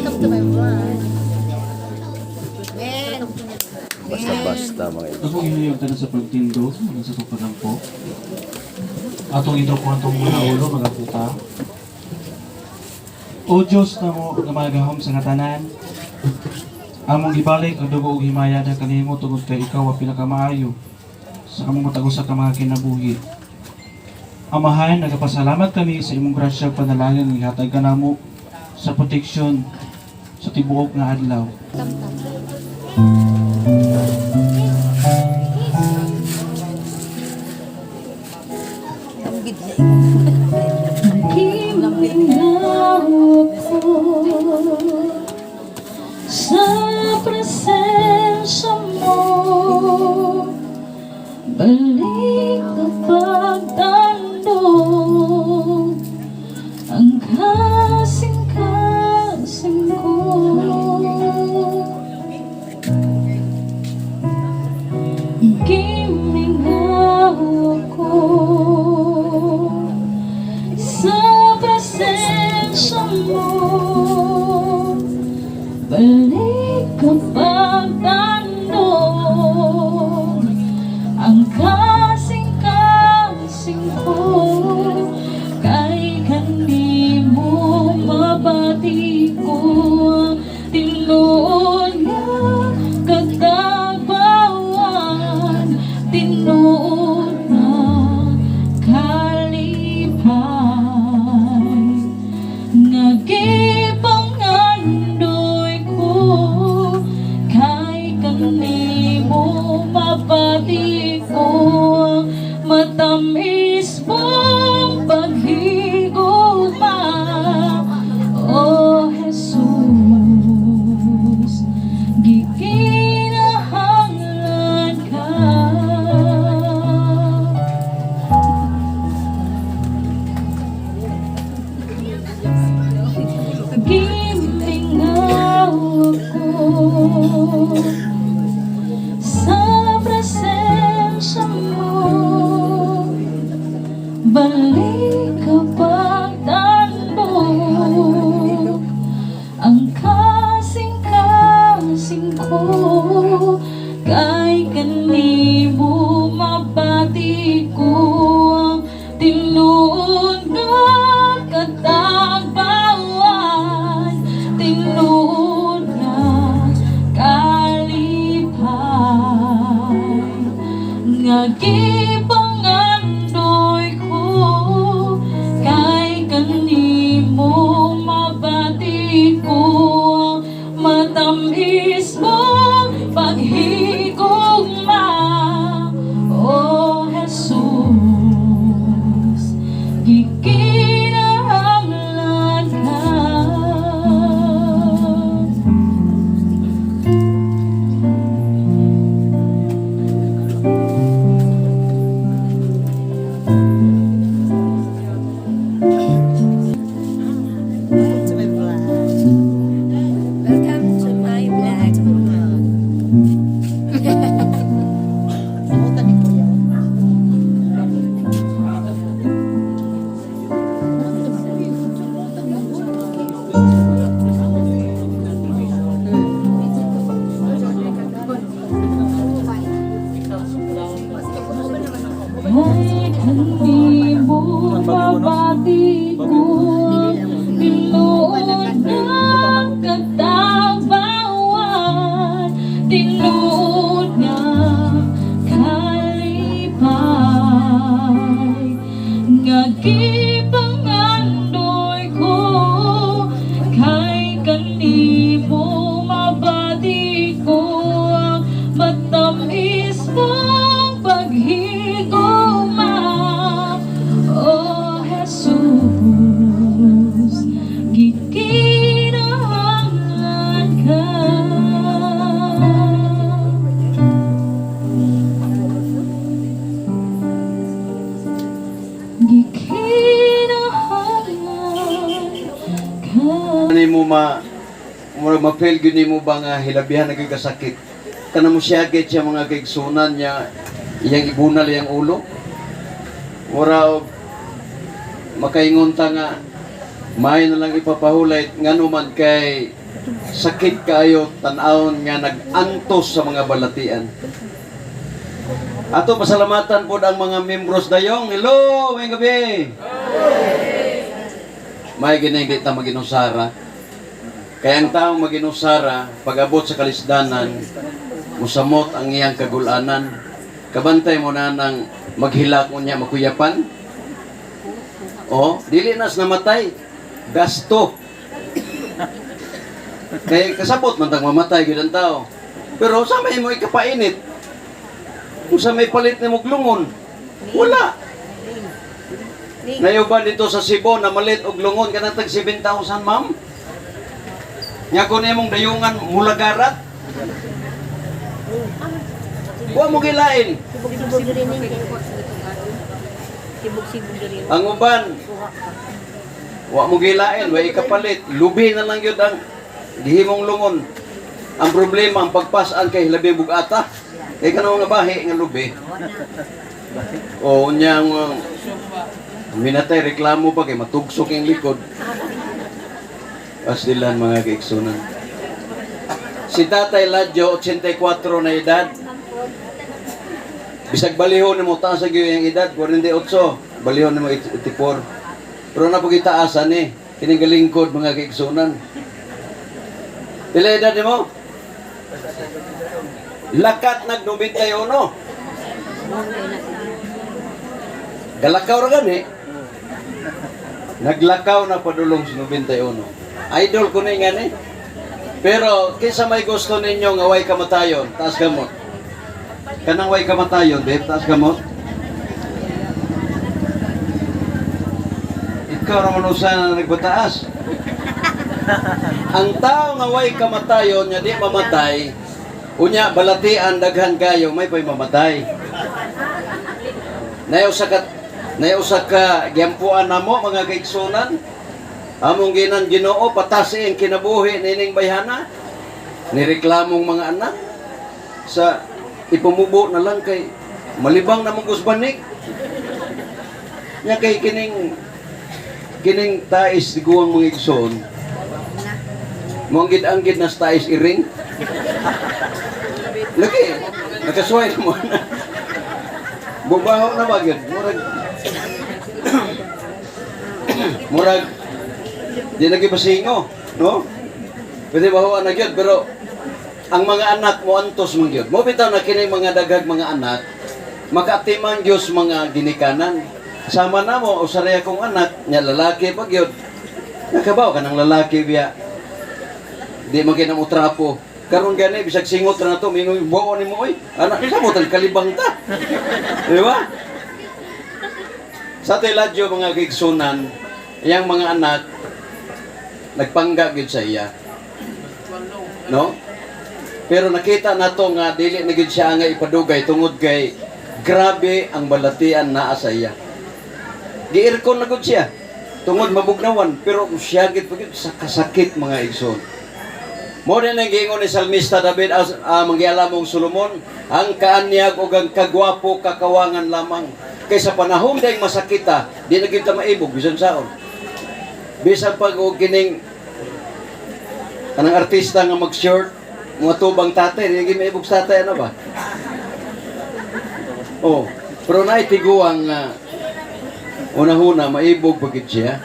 Welcome to my vlog. Ben. Basta-basta, mga igsoon. Ako hinuyo tanan sa pagtindog, hanggang sa pagpagampo. Atong idro atong mga ulo, mga puta. O Diyos namo nga magahom sa nga tanan, among gibalik ang dugo ug himaya na kanimo tungod kay ikaw ang pinakamaayo sa among matag usa ka mga kinabuhi. Amahan, nagapasalamat kami sa imong grasya ug panalangin nga gihatag kanamo sa proteksyon sa tibuok nga adlaw. Gimingaw ako sa presensya mo. Balik kapag tandog ang kasing-kasing ko. Gimingaw ako sa presensya mo. Balik kapag tandog ang kasing-kasing ko. Kay kanimo mabati ko ang tinuod nga katagbawan, tinuod nga kalipay nga gipangandoy ko. Kay kanimo mabati ko ang matamis mong paghigugma. O Jesus, gikinahanglan ka. Gimingaw ako sa presensya mo. Balik kapag tandog ang kasing-kasing ko. Kay kanimo mabati ko ang tinuod nga katagbawan, tinuod nga kalipay nga gipangandoy ko. Kay kanimo mabati ko ang matamis mong paghigugma. O Jesus, gikinahanglan ka. Welcome to my vlog. Welcome to my vlog. Samutan ni Kuya. Kay kanimo mabati ko ang tinuod nga katagbawan, tinuod nga kalipay nga gipangandoy ko. Kay kanimo mabati ko ang matamis mong paghigugma. O Jesus, gikinahanglan ka. Gikinahanglan ka. Nimo ma murag ma-feel gyud nimo ba nga hilabihan na gyud kasakit. Kana mo siyagit siya, mga kaigsunan niya, iyang ibunal iyang ulo. Mura og makaingon ta nga may na lang ipapahulay, ngano man kay Sakit kaayo tan-awon nga nag-antos sa mga balatian. Ato pasalamatan pod ang mga membros dayong. Hello, maayong gabi. May gini di ta maginusara. Kaya ang taong maginusara, pag-abot sa kalisdanan, musamot ang iyang kagulanan. Kabantay mo na nang maghilak niya makuyapan. O, dili nas namatay. Gasto. Kay kasabot man tang mamatay gyud ang tao. Pero sa may mo ikapainit, kung sa may palit ni lungon, wala. Nayuban dito sa Cebu na malit og lungon kanang tag 7,000, ma'am. Nya kun imong dayungan mulagarat. Wa mo gilain. Sibog-sibog rin eh. Sibog-sibog rin. Ang uban wa mo gilain, wa ikapalit. Lubi na lang gyud ang gihimong lungon. Ang problema ang pagpasan kay labi bugata. Kay kanang nga bahi nga lubi. O unya ang minatay reklamo pa kay matugsok yung likod. Pasdilan, mga kaigsunan. Si Tatay Ladyo, 84 na edad. Bisag balihon nimo taas sa gyud ang edad, 48, balihon nimo 84. Pero na pud itaasan ni kining galingkod, mga kaigsunan. Pila edad nimo? Lakat nag 91. Galakaw ra gani. Naglakaw na padulong sa 91. Idol ko ni nga ni. Pero kinsa may gusto ninyo nga way kamatayon, taas gamot. Kanang way kamatayon, babe, taas gamot. Ikaw ra man usa na nagbataas. Ang tao nga way kamatayon nga di mamatay, unya balatian daghan kayo may pay mamatay. Nayo sa ka gyampuan namo, mga kaigsunan. Among ginan Ginoo, patasi ang kinabuhi nining bayhana. Nireklamong mga anak sa ipumubo na lang kay malibang na mong gusbanig. Nya kay kining kining tais guwang mga igsoon. Mo ang gid na sa tais iring. Lagi, nakasuway na mo na. Bubaho na ba gyud? Murag murag di na gibasingo, no? Pwede bahoan na gyud, pero ang mga anak mo antos man gyud. Mo bitaw na kini mga daghag mga anak makaatiman Dios mga ginikanan. Sama na mo usaray akong anak nya lalaki pa gyud. Nakabaw ka ng lalaki biya. Di man kay mo trapo. Karon gani bisag singot ra na to mingoy buo nimo oy. Anak sa mo kalibang ta. Di ba? Sa Teladyo, mga kaigsunan, iyang mga anak nagpangga gyud sa iya. No? Pero nakita nato nga dili na gyud siya nga ipadugay tungod kay grabe ang balatian naa sa iya. Gi-aircon na gud siya tungod mabugnawan, pero siya gid pa gyud sa kasakit, mga igsoon. Mo din ang giingon ni Salmista David as manggialamong Solomon, ang kaanyag ug ang kagwapo kakawangan lamang. Kay sa panahon dayong masakita, di na kita maibog bisan saon. Bisan pag og kining kanang artista nga mag-short, mga tubang tatay, di na gyud maibog sa tatay, ano ba? Oh, pero naay tiguang una-una maibog pagid siya.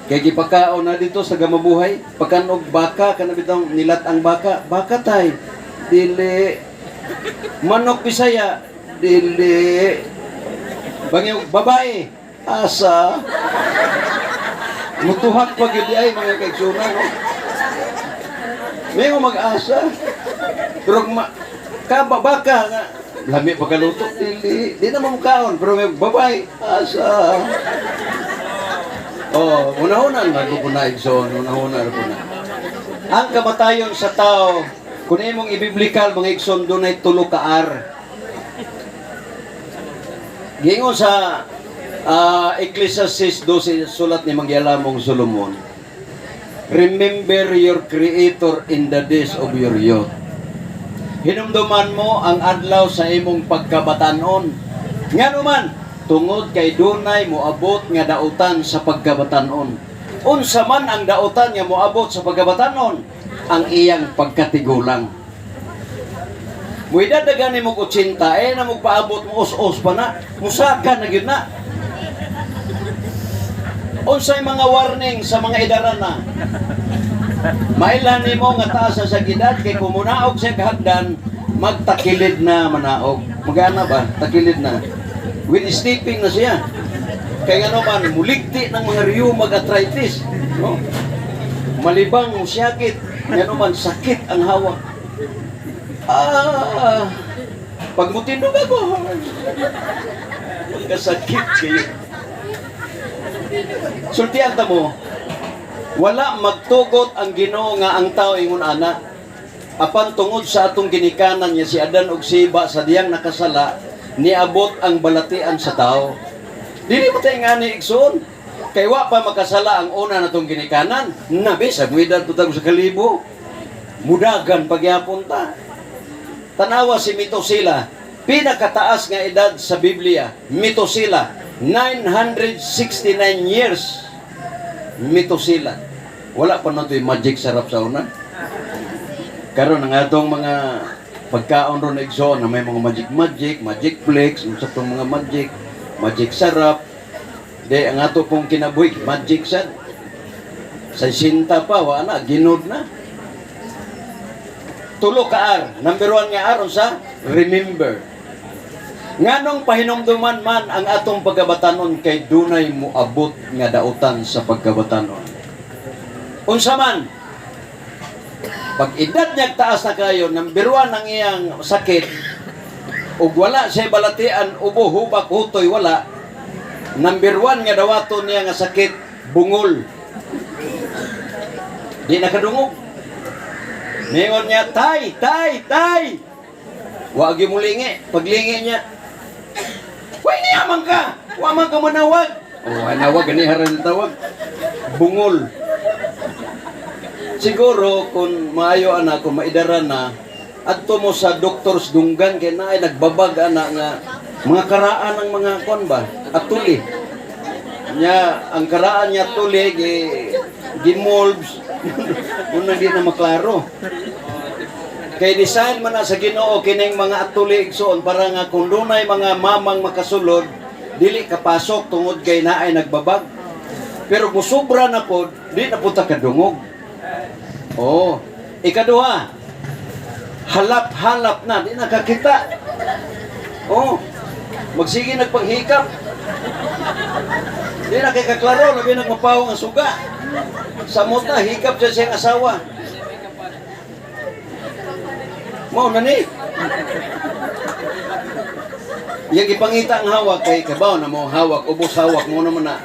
Kay gipakaon na dito sa gamabuhay, pakanog baka kana bitong nilat ang baka, baka tay. Dili. Manok Bisaya, dili. Bangyo babae, asa. Mutuhak pa gyud ay mga kaigsunan, no? May mag-asa. Pero kung kaba baka nga lami pagkaluto, dili di na kaon, pero may babae, asa. Oh, una-una na ko na, igsoon, una-una ko na. Ang kamatayon sa tao, kung imong ibiblikal, mga igsoon, dunay tulo ka R. Giingon sa Ecclesiastes 12, sulat ni Mangyalamong Solomon, "Remember your Creator in the days of your youth." Hinumduman mo ang adlaw sa imong pagkabatanon. Ngano man, tungod kay dunay moabot nga dautan sa pagkabatanon. Unsa man ang dautan nga moabot sa pagkabatanon? Ang iyang pagkatigulang. Muedad na gani mo 80, eh na magpaabot mo os-os pa na, musaka na gyud na. Unsay mga warning sa mga idaran na? Mailhan nimo nga taas sa edad kay kung munaog siya kahagdan, magtakilid na manaog. Magana ba? Takilid na. With stepping na siya. Kay ngano man, muligti ng mga rheumag arthritis. No? Malibang mo siyakit. Ngano man, sakit ang hawak. Ah, pag mutindog ako, pagkasakit kayo. Sultian ta mo, wala magtugot ang Ginoo nga ang tao ingon ana. Apan tungod sa atong ginikanan niya si Adan ug si Eva sa diyang nakasala, niabot ang balatian sa tao. Dili mo tayo nga ni igsoon. Kay wa pa makasala ang una natong ginikanan. Nabi, sa muedad po sa kalibo. Mudagan pagyapon ta. Tanawa si Methuselah, pinakataas nga edad sa Biblia, Methuselah, 969 years. Methuselah. Wala pa na ito'y magic sarap sa una. Karon ang atong mga pagkaon ron igsoon na may mga magic magic, magic flakes, unsa tong mga magic, magic sarap. Di ang ato pong kinabuhi, magic sad. Sa sinta pa, wa na, ginod na. Tulo ka R. Number 1 nga R, unsa? Remember. Nganong pahinumduman man ang atong pagkabatanon kay dunay moabot nga dautan sa pagkabatanon. Unsa man, pag edad niya taas na kayo, number 1 ang iyang sakit, ug wala siya balatian, ubo, hubak, hutoy, wala. Number 1 nga dawaton niya nga sakit, bungol. Di nakadungog. Ningon niya, "Tay, tay, tay!" Wa gyud mulingi. Paglingi niya, "Way niya man ka! Wa man ka manawag!" Oh, ay nawag, gani haran tawag. Bungol. Siguro, kung maayo ana, kung maidaran na, adto mo sa doctor's dunggan kay naay nagbabag ana nga mga karaan ng mga kon ba atuli nya. Ang karaan niya tuli gi gimolbs unang di na maklaro kay design man na sa Ginoo kining mga atuli, igsoon, para nga kung dunay mga mamang makasulod, dili kapasok tungod kay naay nagbabag. Pero kung sobra na pod, di na po ta kadungog. Oh, ikaduha, halap-halap na, di nakakita. Oh, magsige nagpanghikap. Di na kay kaklaro, labi nagmapaw ang suga. Sa mota, hikap siya siyang asawa. Mao na ni. Yang ipangita ang hawak kay kabaw na mo hawak, ubos hawak mo naman na.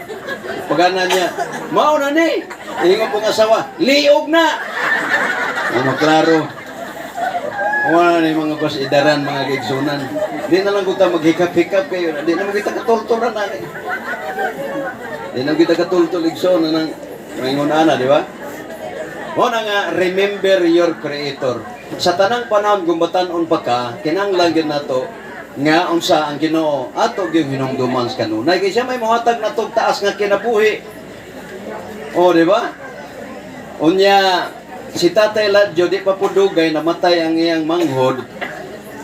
Pagana niya, "Mao na ni." Ingon pong asawa, "Liog na." Ano klaro. Wala na yung mga bas idaran, mga kaigsunan. Di na lang kita maghikap-hikap kayo. Di na kita katultulan na. Di na kita katultul, igsoon na nang mangingon ana, di ba? Mo na nga, remember your creator. Sa tanang panahon kung batan-on pa ka, kinahanglan gyud nato nga unsa ang Ginoo ato gyud hinumduman sa kanunay kay siya may mohatag nato taas nga kinabuhi. O, di ba? Unya si Tatay Ladyo, di pa po dugay namatay ang iyang manghod,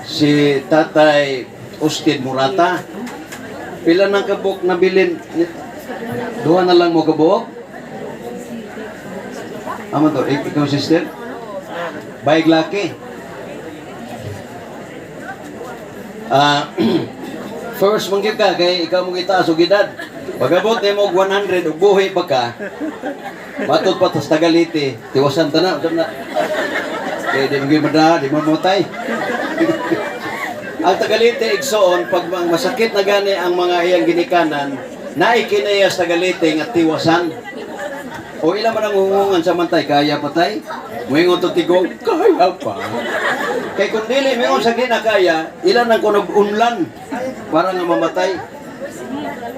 si Tatay Usted Murata. Pila nang kabuk nabilin? Duha na lang mo kabuok? Amo to, ikaw, sister? Baig laki. Ah, first man gyud ka kay ikaw mo gitaas og edad. Pagabot nimo og 100 ug buhi pa ka. Matod pa tas Tagalite, tiwasan ta na, usab na. Kay di mo gyud mada, di mo motay. Ang Tagalite, igsoon, pag masakit na gani ang mga iyang ginikanan, naay kinaya sa Tagalite nga tiwasan. O ila man ang hungungan sa mantay, "Kaya patay?" Muingon to tigong, "Kaya pa." Kay kung dili mingon sa di na kaya, ilan ang kunog unlan para nga mamatay.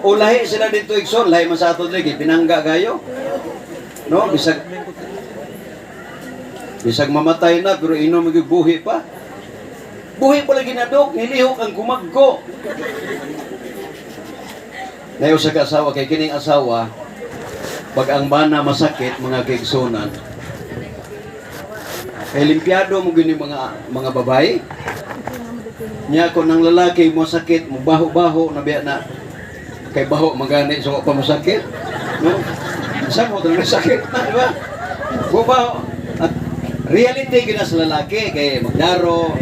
O lahi sila dito, igsoon, lahi man sa ato dili, pinangga kayo. No, bisag bisag mamatay na pero inom gyud buhi pa. Buhi pa lagi nadok, nilihok ang gumagko. Nayo sa asawa kay kining asawa, pag ang bana masakit, mga kaigsunan, Kay limpiado mo gini mga babae. Nya kung ang lalaki mo sakit, mo baho-baho na biya na kay baho magani so pa masakit. No? Sa mo na sakit na, di ba? Bubaho. At reality gina sa lalaki kay magdaro,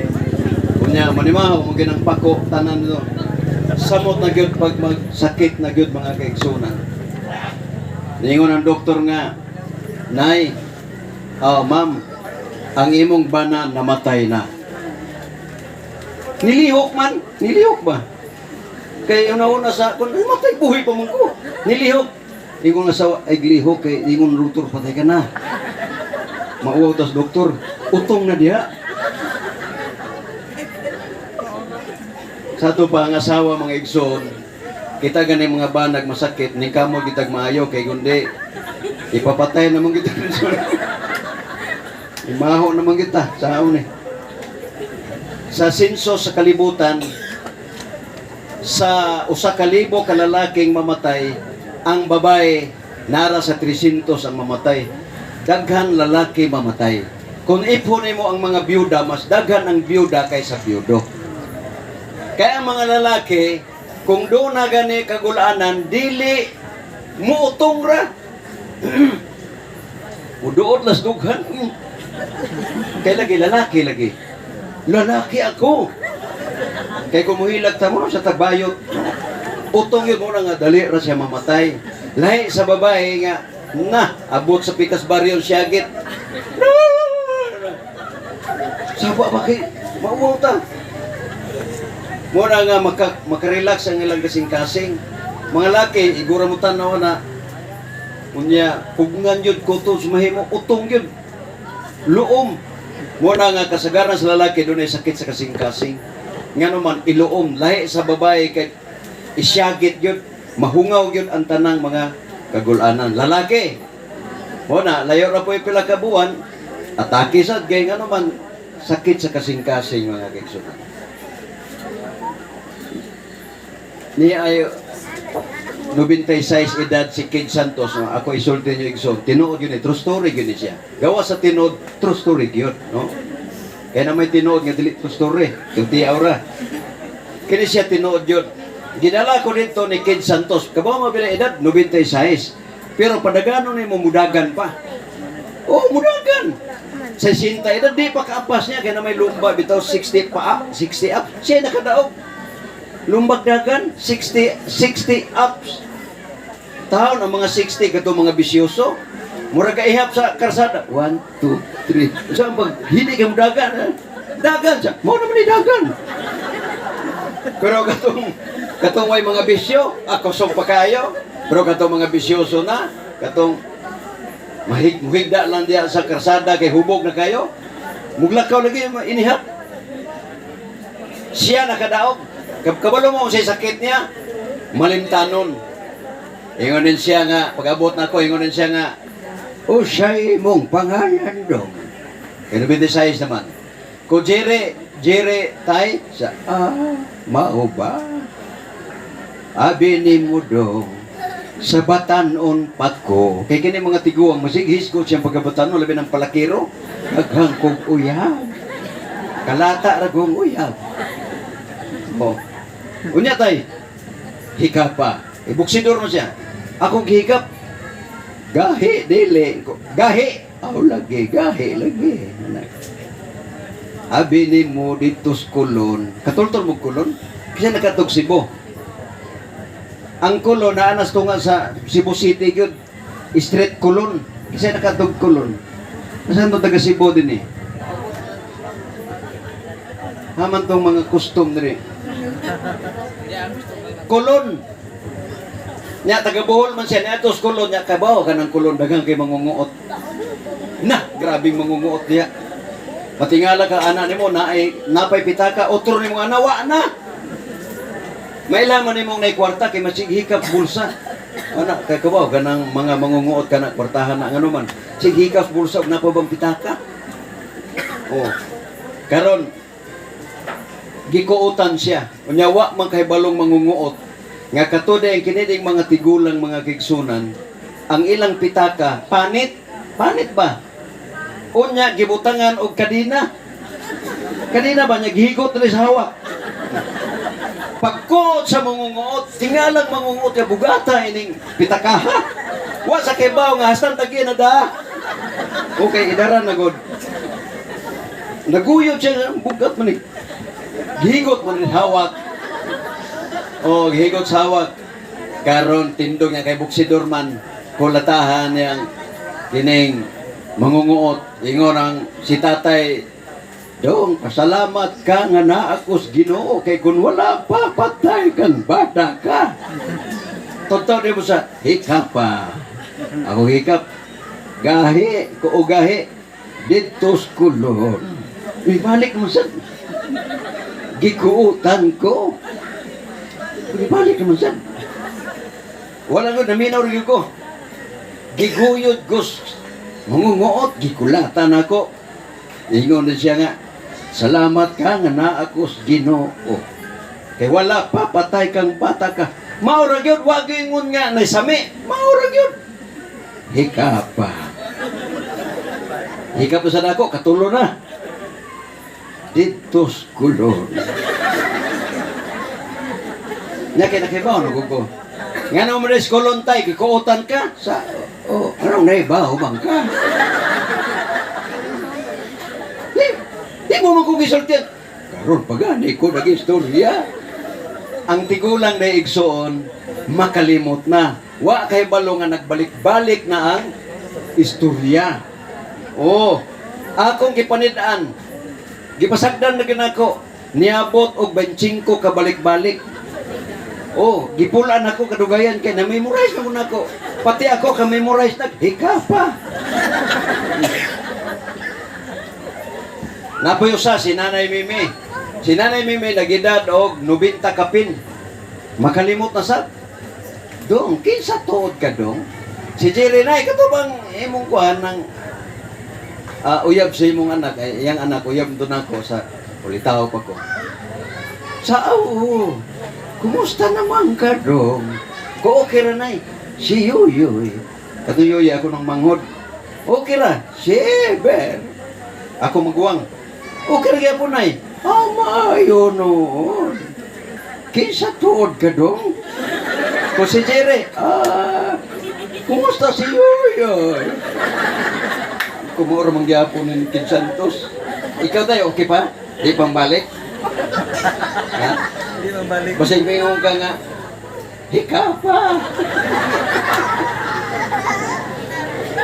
unya manimaho mo ginang pako tanan no. Samot na gyud pag magsakit na gyud, mga kaigsunan. Ningon ang doktor nga, "Nay, oh, ma'am, ang imong bana namatay na." Nilihok man, nilihok ba? Kay una-una sa kung namatay, buhi pa man ko. Nilihok. Ingon nga sa ay glihok kay ingon doktor, "Patay ka na." Mauwaw tas doktor, utong na diha. Sa ato pa ang asawa, mga igsoon, kita gani mga banag masakit, ning kamo kitag maayo kay kundi ipapatay naman kita. Imaho naman kita sa ni. Sa senso sa kalibutan, sa 1,000 ka lalaking mamatay, ang babae nara sa 300 ang mamatay. Daghan lalaki mamatay. Kung ipon mo ang mga byuda, mas daghan ang byuda kaysa byudo. Kaya ang mga lalaki, kung doon na gani kagulanan, dili muutong ra. Muduot las dughan. Kay lagi, lalaki lagi. Lalaki ako. Kay kung muhilag ta mo sa tagbayot, utong yun mo na nga dali ra siya mamatay. Lahi sa babae nga, na, abot sa pikas baryo siyagit. Saba ba kay, mauwaw ta. Muna nga makarelax ang ilang kasing-kasing. Mga laki, igura mo tanaw na, unya, pugngan yun ko to, sumahimo, utong yun. Luom. Muna nga kasagaran sa lalaki, doon ay sakit sa kasing-kasing. Nga naman, iluom, lahi sa babae, kay isyagit yun, mahungaw yun ang tanang mga kagulanan. Lalaki, muna, layo na po yung pila ka buwan, atake sad, kay nga naman, sakit sa kasing-kasing, mga kaigsunan. Ni ay 96 edad si Kid Santos, no? Ako isulti niyo, igsoon, tinuod yun eh, true story yun eh siya. Gawa sa tinuod, true story yun, no? Kaya na may tinuod nga dili true story, yung aura. Kini siya tinuod yun. Gidala ko dito ni Kid Santos, kabaw mo pila edad? 96. Pero padagano ni mo mudagan pa. Oh, mudagan. Sa sinta edad, di pa kaapas niya, kaya na may lumba, bitaw 60 pa up, 60 up. Siya nakadaog. Lumbag dagan, 60, 60 ups. Taon ang mga 60 kato mga bisyoso. Mura ka ihap sa karsada. 1, 2, 3. Sa pag hindi ka mo dagan. Eh? Dagan siya. Mo naman ni dagan. Pero katong katong may mga bisyo, ako song pakayo. Pero katong mga bisyoso na, katong muhigda lang diya sa karsada kay hubog na kayo. Muglakaw lagi inihap. Siya nakadaog. Kabalo mo sa sakit niya, malimtanon. Ingon din siya nga, pag-abot na ako, ingon din siya nga, "Unsay imong pangalan dong?" Kaya size naman. Ko Jere, Jere tay, sa, "Ah, mao ba? Abi nimo dong, sa batanon pa ko." Kay kini mga tiguang, masig hisgot siyang pagkabatanon, labi ng palakiro. Daghang kog uyab. Kalata ra kong uyab. Oh. "Unya tay, hikap pa." Ibuksidor mo siya. "Akong gihikap." "Gahi, dili." "Gahi." "Aw lagi, gahi lagi." "Abi ni mo dito sa Kulon." Katultol mo Kulon? Kasi nakatog Cebu. Ang Kulon na anas tunga sa Cebu City gyud. Street Kulon. Kasi nakatog Kulon. Nasaan to taga Cebu din eh? Haman tong mga custom diri. Kulon. Nya taga Bohol man siya niya atos Kulon nya kabaw ka ng Kulon, daghang kay mangunguot. Na, grabing mangunguot diya. Matingala ka ana nimo na ay napay pitaka otro nimo ana wa na. Mailaman nimong nay kwarta kay masighikap bulsa. Ana kay kabaw ganang mga mangunguot kana kwartahan na ngano man. Sighikap bulsa ug napa bang pitaka? Oh. Karon gikuutan siya. Unya wa man kay balong mangunguot. Nga katuday ang kinining mga tigulang, mga kigsunan, ang ilang pitaka, panit, panit ba? Unya gibutangan og kadina. Kadina ba niya gihigot diri sa hawak. Pagkuot sa mangunguot, tingalang mangunguot ya bugata ining pitakaha. Wa sa kibaw nga hastan tagi na da. Okay, idaran na gud. Naguyod siya, bugat man ni. Gihigot man ni hawak. Oh, gihigot sa hawak. Karon tindog niya kay buksidor man, kulatahan niyang kining mangunguot. Ingon ang si tatay, "Dong, pasalamat ka nga naa ko's Ginoo kay kung wala pa, patay kang bata ka." Totoo di mo sa hikap pa. Ako hikap. Gahi, ko o gahi. Dito kulon. Ibalik mo sa gikuutan ko. Ibalik mo sa. Wala ko, naminaw rin ko. Giguyod ko. Mangunguot, gikulatan ako. Ingon na siya nga, "Salamat ka nga naa ko's Ginoo. Kay wala pa, patay kang bata ka." Mao ra gyud, wa gyud nga naisami. Mao ra gyud. Hikapa. Hikap sa dako, katulo na. Dito's kulon. Nya kay nakibaw no ko. Nga no mo kulon tay, gikuotan ka sa oh, anong naibaw bang ka? Di, di mo man kong gisultian. Karon pa gani ko nag-istorya. Ang tigulang na igsoon, makalimot na. Wa kay balo nga nagbalik-balik na ang istorya. Oh, akong gipanid-an. Gipasagdan na ginako. Niabot og 25 ka balik-balik. Oh, gipulan ako kadugayan kay na-memorize na ko nako. Pati ako ka-memorize na hika pa. Napoy usa si Nanay Mimi. Si Nanay Mimi nagedad og 90 kapin. Makalimot na sa. "Dong, kinsa tuod ka, dong?" Si Jerry na, kato bang imong kuhan ng uyab sa imong anak, ay, iyang anak, uyab doon ako sa ulitaw pa ko. Sa oo, "Kumusta naman ka, dong?" Ko, "Okay ra, nay." Si Yuyoy. Kato Yuyoy, ako ng manghod. "Okay ra, si Eber." Ako maguwang. "Okay ra gyapon, nay." "Ah, maayo noon. Kinsa tuod ka, dong?" Ko si Jerry, "Ah, kumusta si Yoyoy?" Kumuro mang gyapon ni Kid Santos. Ikaw tayo, okay pa? Di pang balik? Ha? Hindi mabalik. Basta ingon ka nga, hika pa.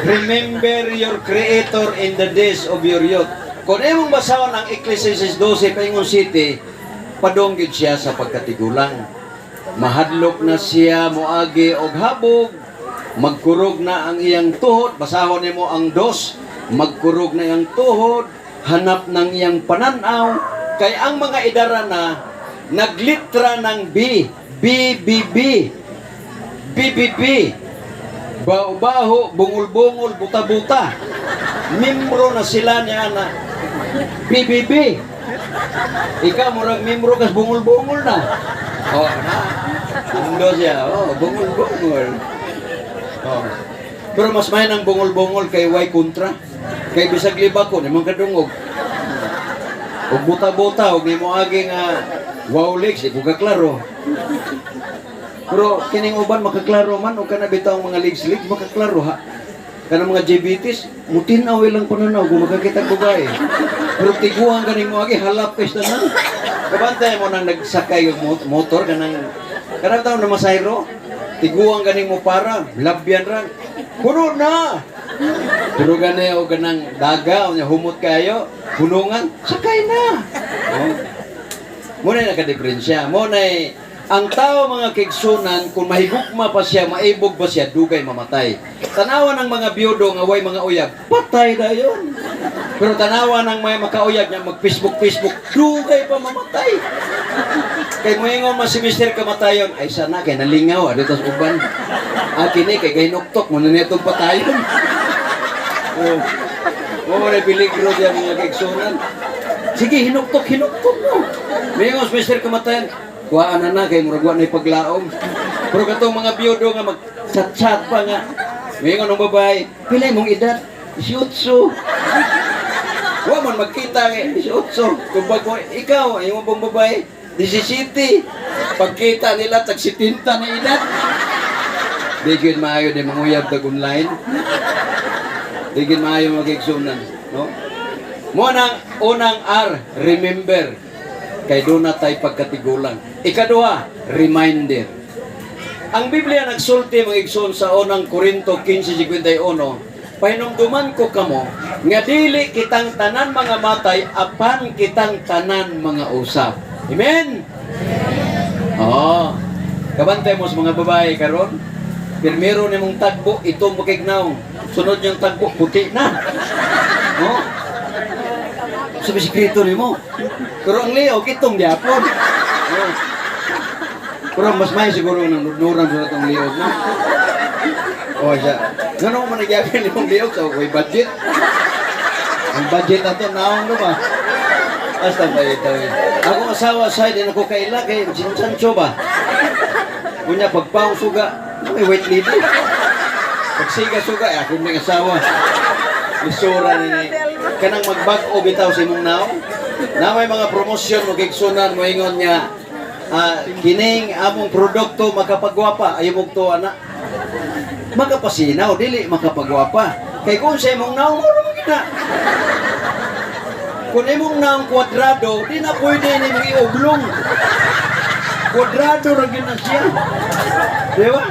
Remember your Creator in the days of your youth. Kung imong basahon ang Ecclesiastes 12 paingon city, padong gyud siya sa pagkatigulang. Mahadlok na siya moagi og habog, magkurog na ang iyang tuhod, basahon nimo ang dos, magkurog na iyang tuhod, hanap ng iyang pananaw, kay ang mga idara na naglitra ng B, B, B, B, B, B, B, baho-baho, bungol-bungol, buta-buta. Membro na sila niya na BBB. Ikaw, murag membro kas bungol-bungol na. Oh, na. Ando siya. Oh, bungol-bungol. Oh. Pero mas may ng bungol-bungol kay way kontra. Kay bisag liba ko, nimong kadungog. Og buta-buta, og nimo agi nga wow leaks, di ko kaklaro. Pero kining uban makaklaro man og kana bitaw mga legs-legs makaklaro ha. Kanang mga JBTs, mutin-aw ilang pananaw kung makakita og babae. Pero tiguang ganing mo agi halap kay tanan. Kabantay mo nang nagsakay og motor kanang kanang taon na masayro. Tiguang ganing mo para labyan ra. Puno na. Pero gani og ganang daga unya humot kayo, punungan, sakay na. Oh. Mo na nakadiferensya. Mo na ang tao, mga kigsunan, kung mahigugma pa siya, maibog pa siya, dugay mamatay. Tanawa ng mga biyudo nga way mga uyab, patay na yun. Pero tanawa ng may makauyab niya, mag-Facebook, Facebook, dugay pa mamatay. Kay moingon man si Mr. Kamatayon, "Ay sana kay nalingaw, dito sa uban. Akin eh, kay gahinuktok, muna nitong patayon." Oh. Mo na peligro diya, mga kaigsunan. Sige, hinuktok, hinuktok mo. Moingon si Mr. Kamatayon, "Kuhaan na na, kay murag wa na'y paglaom." Pero katong mga biyudo nga mag-chat-chat pa nga. Moingon ang babae, "Pila mong edad?" 18. Wa man magkita nga 18. Kung bago ikaw, imong pong babae, 17. Pagkita nila, tag 70 na edad. Di gyud maayo di manguyab tag online. Di gyud maayo magigsunan, no? Mo nang unang R, remember. Kay doon na tay pagkatigulang. Ikaduha, reminder. Ang Biblia nagsulti, mga igsoon, sa Unang Korinto 15:51, "Pahinumduman ko kamo nga dili kitang tanan mga matay apan kitang tanan mga usab." Amen. Oo. Kabantay mo sa mga babae karon. Primero nimong tagbo itong makignaw. Sunod niyang tagbo, puti na. No? Sa bisikreto nimo. Pero ang liog itong diapon. No? Pero mas may siguro nang nudnuran sa atong liog, no? O siya. Ngano man nagyapin nimong liog sa way budget? Ang budget ato naong no ba? Basta ba ito eh. Akong asawa sa di ako kaila kay sinsancho ba? Unya pagpaong suga, may white lady. Pagsiga suga, eh, ako may asawa. Isura ni ni. Kanang magbag-o bitaw sa imong naong. Na may mga promosyon mo gigsunan mo ingon nga kining among produkto makapagwapa, ayaw mong tuwa na. Makapasinaw, dili makapagwapa. Kay kung sa imong naong, mo naman gina. Kung imong naong kwadrado, di na pwede nimong i-oblong. Kwadrado ra gyud na siya. Di ba?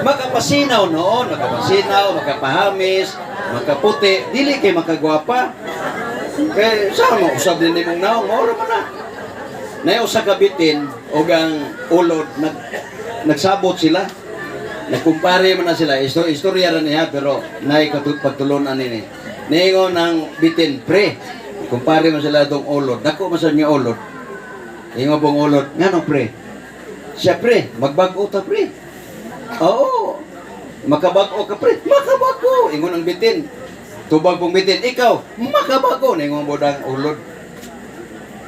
Makapasinaw noon, makapasinaw, makapahamis, makaputi, dili kay makagwapa. Kay sa mo usab din nimong naong, mao ra man na. Nay usa ka bitin og ang ulod, nagsabot sila. Nagkumpare man na sila. Istorya ra niya pero nay pagtulunan nini. Niingon ang bitin, "Pre, kumpare man sila dong ulod. Dako man sa nga ulod." Ingon pong ulod, "Ngano, pre?" "Siya, pre, magbag-o ta, pre." "Oo. Makabag-o ka, pre." "Makabag-o." Ingon ang bitin. Tubag pong bitin, "Ikaw, makabag-o." Ningon bodang ulod,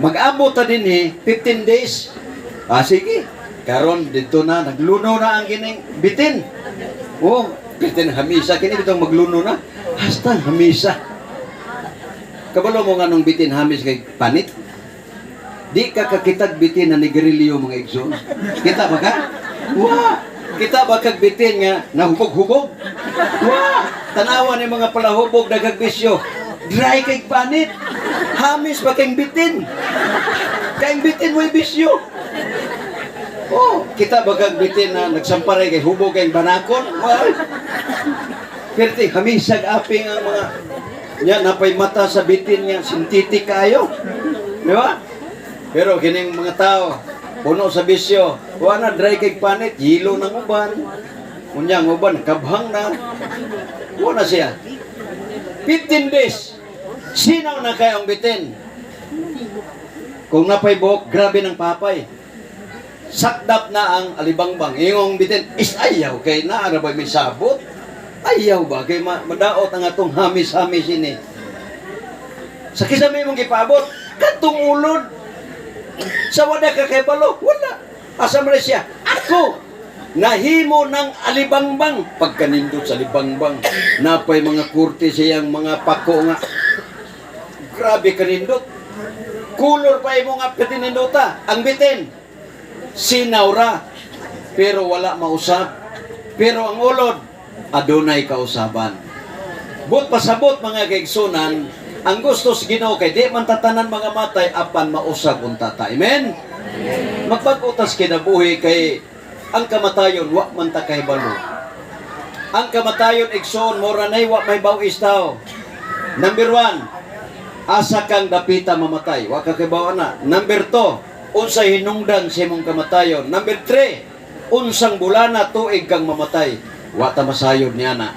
"Mag-abot ta din eh, 15 days." "Ah, sige." Karon dito na, nagluno na ang kining bitin. Oh, bitin hamisa. Kini bitong magluno na. Hasta hamisa. Kabalo mo nga nung bitin hamis kay panit? Di ka kakitag bitin na nigrilyo, mga igsoon. Kita ba ka? Wa! Kita ba kag bitin nga nahubog-hubog? Wa! Tanawa ni mga palahubog, daghag bisyo. Dry kay panit. Hamis ba kay bitin? Kay bitin mo'y bisyo. Oh, kita ba kag bitin na nagsamparay kay hubog kay banakon? Wa! Perti hamisag aping ang mga nya, napay mata sa bitin nga synthetic kayo. Di ba? Pero kining mga tao puno sa bisyo, wa na, dry kay panit, yilo ng uban. Unya ang uban kabhang na. Wa na siya. 15 days. Sinaw na kayo ang bitin. Kung napay buhok, grabe ng papay. Sakdap na ang alibangbang. Ingong bitin, is ayaw kay naara ba may sabot? Ayaw ba kay madaot ang atong hamis-hamis ini. Sa kisa may mong gipaabot, katong ulod. Sa wala ka kay balo, wala. Asa man siya? Ako nahimo ng alibangbang. Pagkanindot sa alibangbang, napay mga kurti siyang mga pako nga grabe kanindot. Kulor pa imo nga pitinindota. Ang bitin, sinawra, pero wala mausab. Pero ang ulod, adunay kausaban. But pasabot, mga kaigsunan, ang gusto sa Ginoo kay di man tatanan mga matay apan mausab unta ta. Amen. Magbag-o tas kinabuhi kay ang kamatayon wa man ta kahibalo. Ang kamatayon, igsoon, mura nay wa may bawis tao. Number 1, asa kang dapita mamatay? Wa ka kibaw na. Number 2, unsay hinungdan sa imong kamatayon? Number 3, unsang bulana, tuig kang mamatay? Wa ta masayod niya na.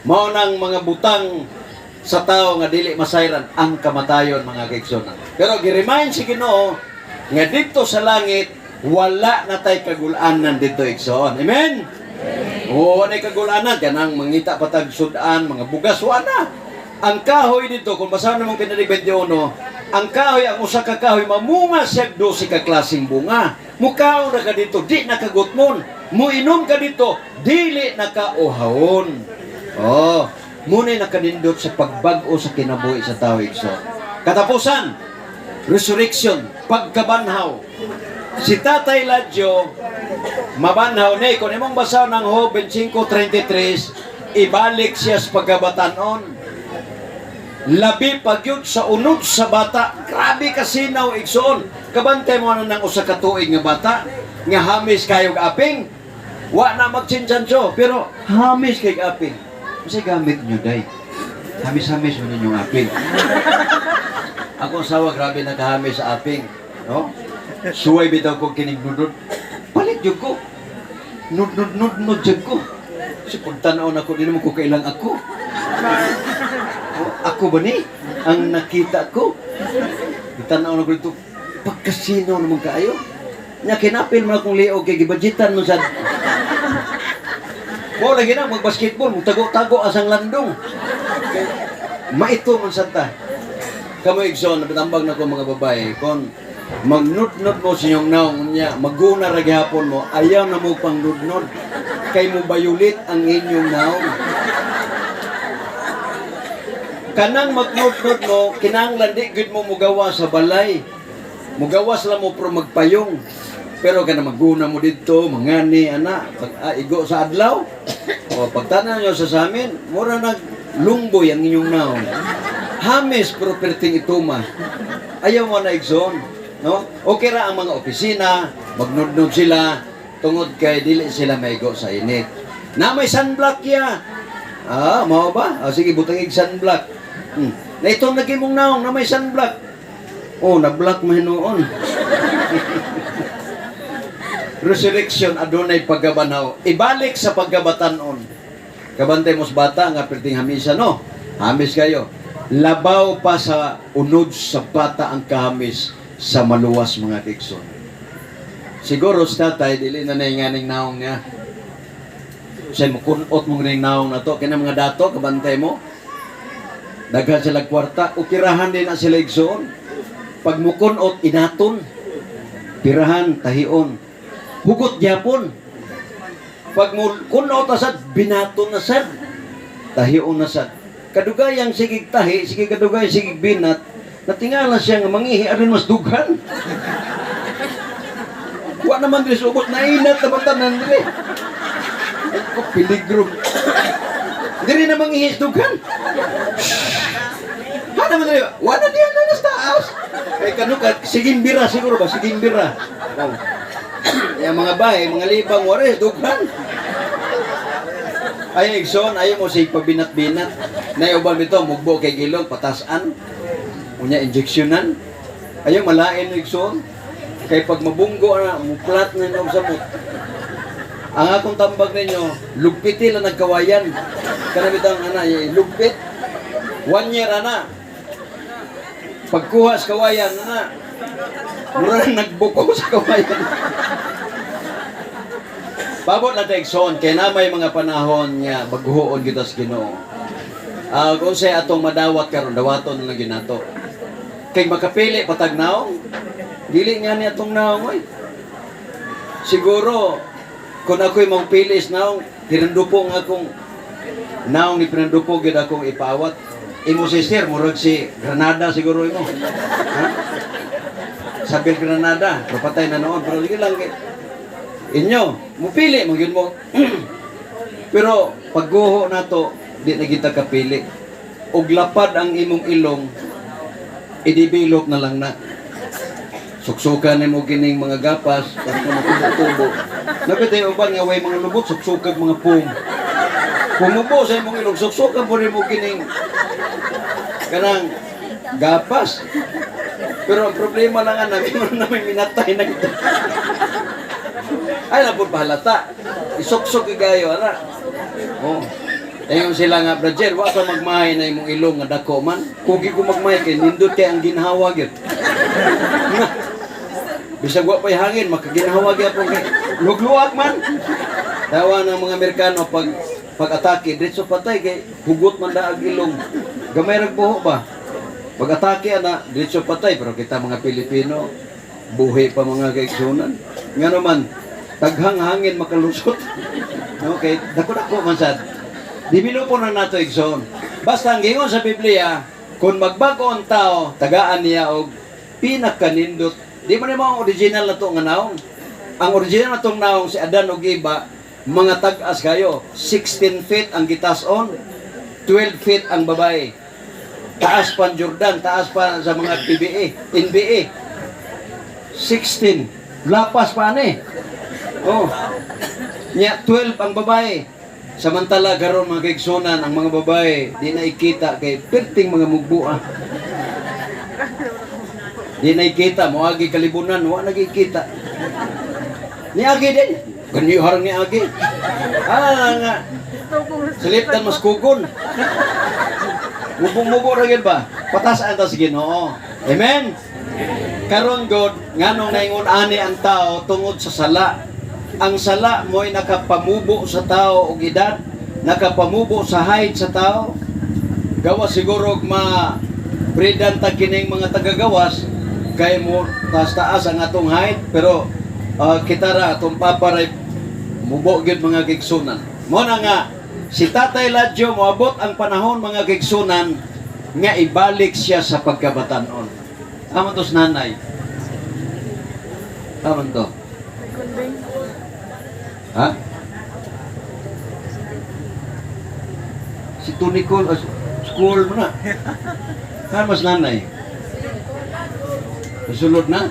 Mao nang mga butang sa tao nga dili masayran ang kamatayon, mga kaigsunan. Pero gi-remind si Ginoo nga dito sa langit wala na tay kagulanan dito, igsoon. Amen. Oo, wala kagulanan kanang mangita patag sudan, mga bugas, wala na. Ang kahoy dito, kung basahan naman kinalig 21, ang kahoy, ang usa ka kahoy, mamunga siya 12 ka klaseng bunga. Mukaon na ka dito, di na kagutmon. Muinom ka dito, dili na ka uhawon. Oh, Muna'y nakanindot sa pagbag-o sa kinabuhi sa tao, igsoon. Katapusan, resurrection, pagkabanhaw. Si Tatay Ladyo, mabanhaw ni, kung imong basaw ng Job 25:33, ibalik siya sa pagkabatanon. Labi pagyud sa unod sa bata. Grabe kasinaw, igsoon. Kabantay mo ano ng usa ka tuig nga bata nga hamis kayog aping. Wa na magchinchancho, pero hamis kay aping. Unsay gamit nyo, day? Hamis-hamis mo ninyong aping. Ako asawa, grabe nakahamis sa aping. No? Suway bitaw ko kinig nudod. Palit jud ko. Nudod nudod jud ko. Sa pagtanaw na ko, di naman ko kailang ako. Oh, ako ba ni? Ang nakita ko. Itanaw na ko dito, pagkasino naman kaayo. Nya kinapil man akong liog kay gibudgetan man sad. Mo lagi na mag-basketball, tago-tago asang landong. Kay, maito man sad ta. Kamo igsoon, napitambag na ko mga babae, kon magnudnod mo sa inyong naong niya, maguna ra gihapon mo, ayaw na mo pang nudnod. Kay mo bayulit ang inyong naong. Kanang magnudnod mo, kinahanglan di gud mo mugawa sa balay. Mugawas lang mo pero magpayong. Pero kana maguna mo didto, mangani ana, pag igo sa adlaw. O pagtanaw nyo sa samin, mura nag lungboy ang inyong naong. Hamis pero perting ituma. Ayaw mo na igsoon, no? Okay ra ang mga opisina, magnudnod sila tungod kay dili sila maigo sa init. Na may sunblock ya. Ah, mao ba? Ah, sige, butang ig sunblock. Na itong lagi mong naong na may sunblock. Oh, na-block mo hinuon. Resurrection adunay pagkabanhaw. Ibalik sa pagkabatanon. Kabantay mo sa bata nga perting hamisa no. Hamis kayo. Labaw pa sa unod sa bata ang kahamis sa maluwas, mga kikson. Siguro sa tatay dili na nainganing naong niya. Say mo kunot mong ning naong na to kina mga dato kabantay mo. Daghan sila kwarta, ukirahan din na sila igsoon. Pag mukunot inaton, pirahan tahion. Hugot gyapon. Pag mo kunot asad binaton na sad. Tahion na sad. Kadugayang sigig tahi, sige kadugayang sigig binat, natingala siya nga mangihi aron mas dughan. Wa naman diri sa ubos, nainat na tanan diri. Ay, ko piligro. Diri na mangihi sa dughan. Ha naman diri, wa na diyan na sa taas. Kay kanuka siging bira siguro ba, siging bira. Oh. Yung mga bahay, mga libang, wala, dughan. Ay, igsoon, ayaw mo sig pabinat-binat. Naiuban bito, mugbo kay gilong, patasan. Unya, injeksyonan. Ayaw, malain no, igsoon. Kay pag mabunggo na, muplat na inom sa mut. Ang akong tambag ninyo, lugpiti lang nagkawayan. Kana bitang ana, eh, lugpit. One year ana. Pagkuha sa kawayan, ana. Mura na nagbuko sa kawayan. Pabot na igsoon, kay na may mga panahon nga maghuon kita sa Ginoo. Ah, kung say atong madawat karon, dawaton na lang ginato. Kay makapili patag naong, dili nga ni atong naong oy. Siguro kung ako'y mangpili sa naong, pinandupo nga akong naong ni pinandupo gyud akong ipaawat. Imo si sir, murag si Granada siguro imo. Ha? Sabel Granada, pero patay na noon, pero sige lang kay inyo, mupili mo gyud mo. Pero pagguho nato, di na kita kapili. Og lapad ang imong ilong, i-develop na lang na. Suksukan nimo kining mga gapas, para matubo-tubo. Napit uban nga way mga lubot, suksukag mga pum. Kumubo sa imong ilong, suksukan po nimo kining kanang gapas. Pero ang problema lang nga, namin na may minatay na kita. Ay, napod pahalata. Isuksok igayo, ara. Oh. Ayon sila nga, Brother, wa ka magmahay na imong ilong nga dako man. Kugi ko magmahay kay nindot kay ang ginhawa gyud. Na. Bisag wa pa'y hangin, makaginhawa gyapon kay lugluag man. Tawa ng mga Amerikano pag pag-atake, diretso patay kay hugot man daag ilong. Gamay rag buho ba? Pag-atake ana, diretso patay pero kita mga Pilipino buhi pa mga kaigsunan. Nga naman, taghang hangin makalusot. No, kay dako-dako man sad. Develop na nato, igsoon. Basta ang gingon sa Biblia, kung magbago ang tao, tagaan niya og pinakanindot. Di man mo ang original na to nga naong. Ang original na tong naong si Adan ug Eva, mga tag-as kayo. 16 feet ang gitason, 12 feet ang babae. Taas pa ang Jordan, taas pa sa mga PBA, NBA. 16. Lapas pa ani. Oh. Nya 12 ang babae. Samantala karon, mga kaigsunan, ang mga babae di na ikita kay perting mga mugbua. Di na ikita moagi kalibunan, wa nagikita. Niagi din. Ganihar niagi. Ah nga. Siliptan mas kugon. Mubong-mubo ra gyud ba? Patas ang ta sa Ginoo. Amen. Karon God, nganong naingon ani ang tao? Tungod sa sala. Ang sala mo'y nakapamubo sa tao og edad, nakapamubo sa height sa tao. Gawa siguro og ma bredan ta kining mga tagagawas kay mo taas taas ang atong height, pero kita ra, atong papa ray mubo gyud, mga kaigsunan. Mo na nga si Tatay Ladyo, moabot ang panahon, mga kaigsunan, nga ibalik siya sa pagkabatanon. Amo tos nanay. Amo to. Ha? Si Tunicol, school mo na. Ha, mas nanay. Sulod na.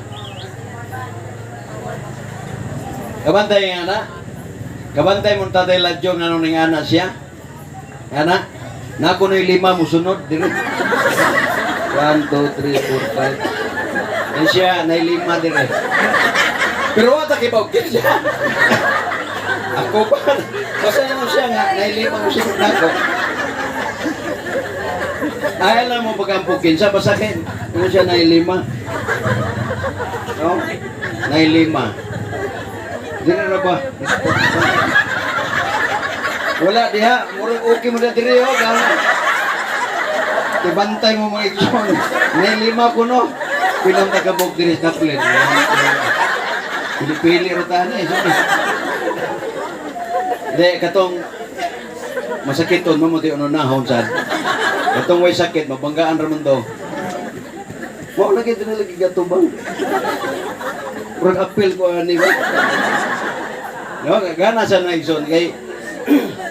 Kabantay nga na. Kabantay mo Tatay Ladyo nga nung ana siya. Ana, nako na lima mo sunod. Dire. 1, 2, 3, 4, 5. Yan siya, na lima dire. Pero wala kibaw siya. Ako pa. Basta naman siya nga, nailima mo sunod nako. Ay, alam mo pag-ampukin siya, basta kay, kung siya nailima. No? Nailima. Di na ba? Wala diha, murag okay mo na diri oh, gana. Ibantay mo mga igsoon. Nailima ko no. Pilang tagabog diri sa Kaplen. Pili-pili ra tani eh. Di katong masakiton mo mo di ono nahon sad. Katong way sakit mabanggaan ra man do. Wa lagi dinala lagi gatubang. Murag apil ko ani ba. No, gana sa na igsoon kay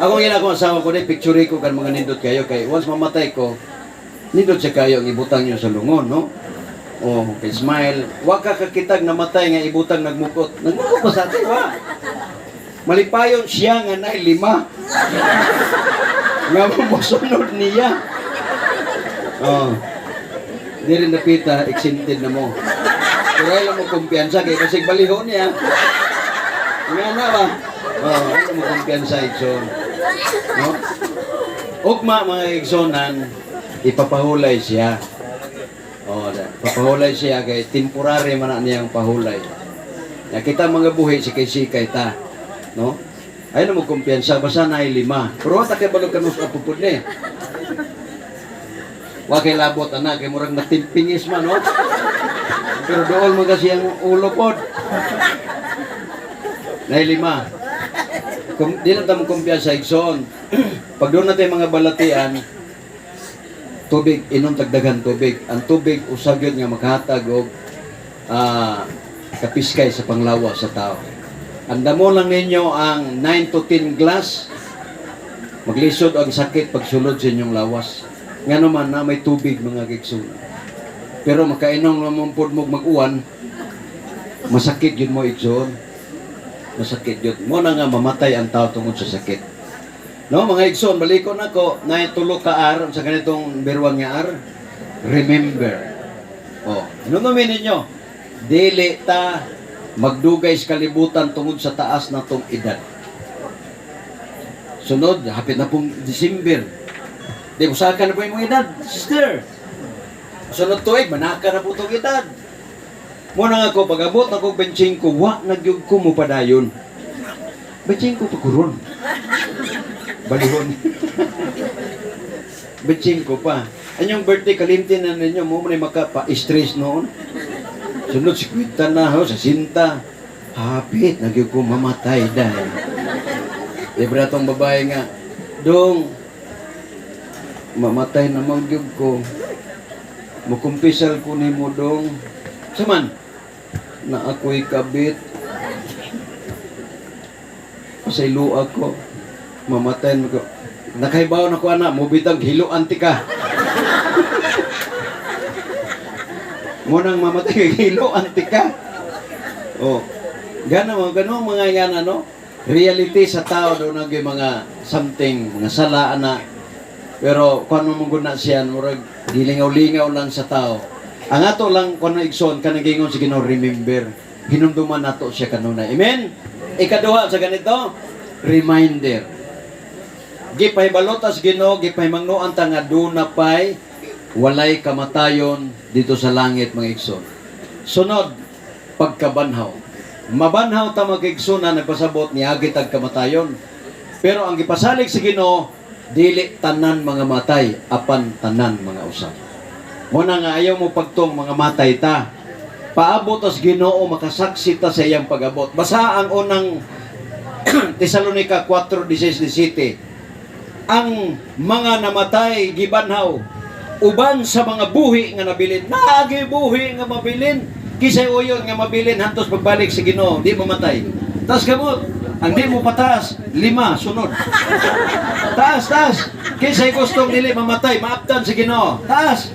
ako gina akong asawa ko ni picture ko kan mga nindot kayo kay once mamatay ko, nindot siya kayo ang ibutang niyo sa lungon, no? Oh, kay smile. Wa ka kakitag namatay nga ibutang nagmukot. Nagmukot pa sa atin, wa. Malipayon siya nga nay lima. Nga mosunod niya. Oh. Di rin napita, exempted na mo. Pero ayaw mo kumpiyansa kay kasi balihon niya. Nga na ba? Oh, ayaw mo kumpiyansa, igsoon. No? Ugma, mga igsonan, ipapahulay siya. Oh, papahulay siya kay temporary man na niyang pahulay. Ya kita mga buhi sikay-sikay ta. No? Ay na mo kumpiyansa basta na lima. Pero wa ta kay balog kanus apupud ni. Wa kay labot ana kay murag natimpingis man, no. Pero dool mo kasi ang ulo pod. Nay lima. Kung di na ta mo kumpiyansa, igsoon. Pag doon natin mga balatian, tubig, inom tagdagan tubig. Ang tubig usag yun nga makahatag og kapiskay sa panglawa sa tao. Andamo lang ninyo ang 9 to 10 glass, maglisod ang sakit pagsulod sa inyong lawas. Nga naman na may tubig, mga kaigsunan. Pero makainom naman pod mo mag-uwan, masakit yun mo, igsoon. Masakit yun. Mo na nga mamatay ang tao tungod sa sakit. No, mga igsoon, balikon ako, na tulo ka R, sa ganitong berwang nga R, remember. Oh, inunumin ninyo, dili ta magdugay sa kalibutan tungod sa taas na tong edad. Sunod, hapit na pong December. Di, usaka na po yung mga edad, sister. Sunod tuig, manaka na po itong edad. Muna nga ko, pag-abot ako 25, wa nagyug ko mo padayon. 25 pa kuron. Balihon. 25 pa. Anyong birthday, kalimtin na ninyo, mo man makapa-stress noon. Sunod, si kwita na, ho, sa sinta. Hapit, nagyug ko mamatay dahil. Di ba itong babae nga, Dong, mamatay na man gyud ko. Mukumpisal ko nimo, dong. Saman? Na ako'y kabit. Pasaylo ako. Mamatay na ko. Nakahibaw na ko ana, mubitag hiloan ti ka. Munang mamatay hiloan ti ka. Oh. Gano mo, gano mga yan ano? Reality sa tao doon nag mga something, mga sala ana. Pero kung ano mong guna siya, murag gilingaw-lingaw lang sa tao. Ang ato lang kung ano, igsoon, kanang gingon sa Ginoo, remember. Hinumduman nato siya kanunay. Amen? Ikaduha sa ganito, reminder. Gipahibalotas Ginoo, gipahimangnoan ta nga duna pay walay kamatayon dito sa langit, mga igsoon. Sunod, pagkabanhaw. Mabanhaw ta, mga igsoon, na nagpasabot niagi tag kamatayon. Pero ang gipasalig sa Ginoo, dili tanan mga matay apan tanan mga usab. Muna nga ayaw mo pagtong mga matay ta. Paabot as Ginoo, makasaksi ta sa iyang pag-abot. Basa ang unang Tesalonica 4:16-17. Ang mga namatay gibanhaw uban sa mga buhi nga nabilin. Naagi buhi nga mabilin. Kisay uyon nga mabilin hantos pagbalik sa Ginoo, di mamatay. Taas kamot. Ang di mo pataas, lima sunod. Taas, taas. Kisay gustong dili mamatay, maabtan sa Ginoo. Taas.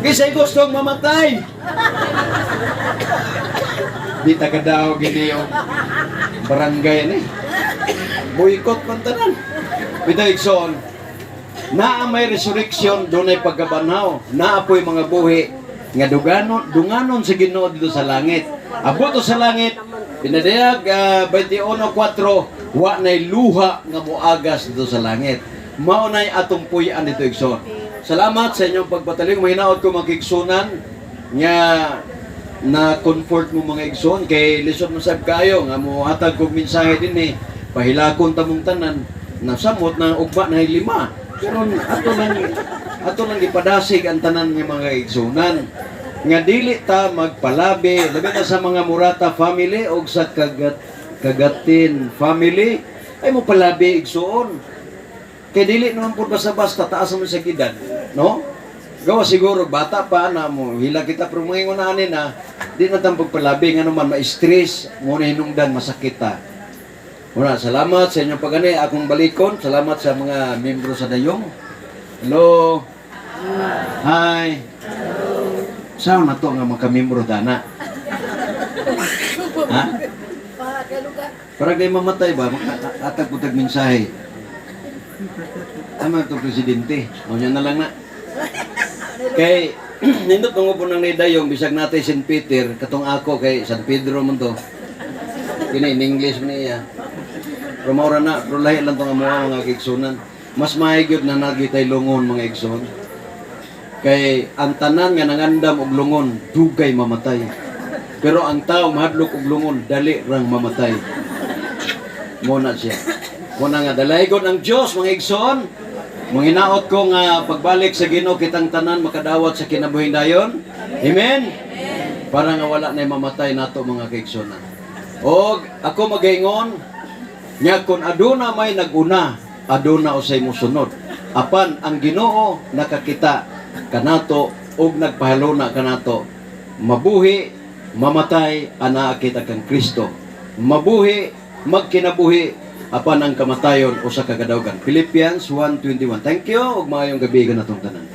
Kisay gustong mamatay. Di ta kadaog gini yung barangay ni. Boycott man tanan. Bitaw, igsoon, naa may resurrection, dunay pagkabanhaw. Naa po'y mga buhi nga duganon, dunganon sa Ginoo dito sa langit. Abot sa langit, pinadayag 21:4, wa nay luha nga moagas dito sa langit. Mao nay atong puy-an dito, igsoon. Salamat sa inyong pagpataling. Mahinaot ko, mga igsunan, nga na comfort mo, mga igsoon, kay lisod mo sab kayo nga mo hatag kog mensahe din eh pahilakon tamong tanan nasamot na ugma na lima, pero ato lang gipadasig ang tanan nga mga igsunan nga dili ta magpalabi, labi na sa mga Murata family og sa Kagatin family ay mo palabi, igsuon, kay dili naman pud basta-basta taas mo sa edad, no? Gawa siguro bata pa na mo hila kita, pero mga ingon ani na di na tang pagpalabi nga naman ma-stress mo na hinungdan masakit ta. Muna, salamat sa inyong pagani. Akong balikon. Salamat sa mga membro sa Dayong. Hello. Hi. Saan na to nga mga membro dana? Ha? Parang di mamatay ba? Makatag ko tag mensahe. Tama ito, presidente. O na lang na. Kay, nindot nung po ng nidayong, bisag natin St. Peter, katong ako kay San Pedro man to. Kini, in English man niya. Pero maura na, pero lahi lang itong amuha, mga kaigsunan. Mas mahigit na nagitay lungon, mga igsoon. Kay ang tanan nga nangandam og lungon, dugay mamatay. Pero ang tao mahadlok og lungon, dali rang mamatay. Muna siya. Muna nga dalaygon ang Dios, mga igsoon. Manginaot ko nga pagbalik sa Ginoo kitang tanan makadawat sa kinabuhing dayon. Amen. Para nga wala na mamatay nato, mga kaigsonan. Og ako magaingon nga kung aduna may naguna, aduna usay mosunod. Apan ang Ginoo nakakita kanato ug nagpahaluna kanato. Mabuhi, mamatay, anaa kita kang Kristo. Mabuhi, magkinabuhi, apan ang kamatayon usa ka kadawgan. Philippians 1:21. Thank you ug maayong gabi kanatong tanan.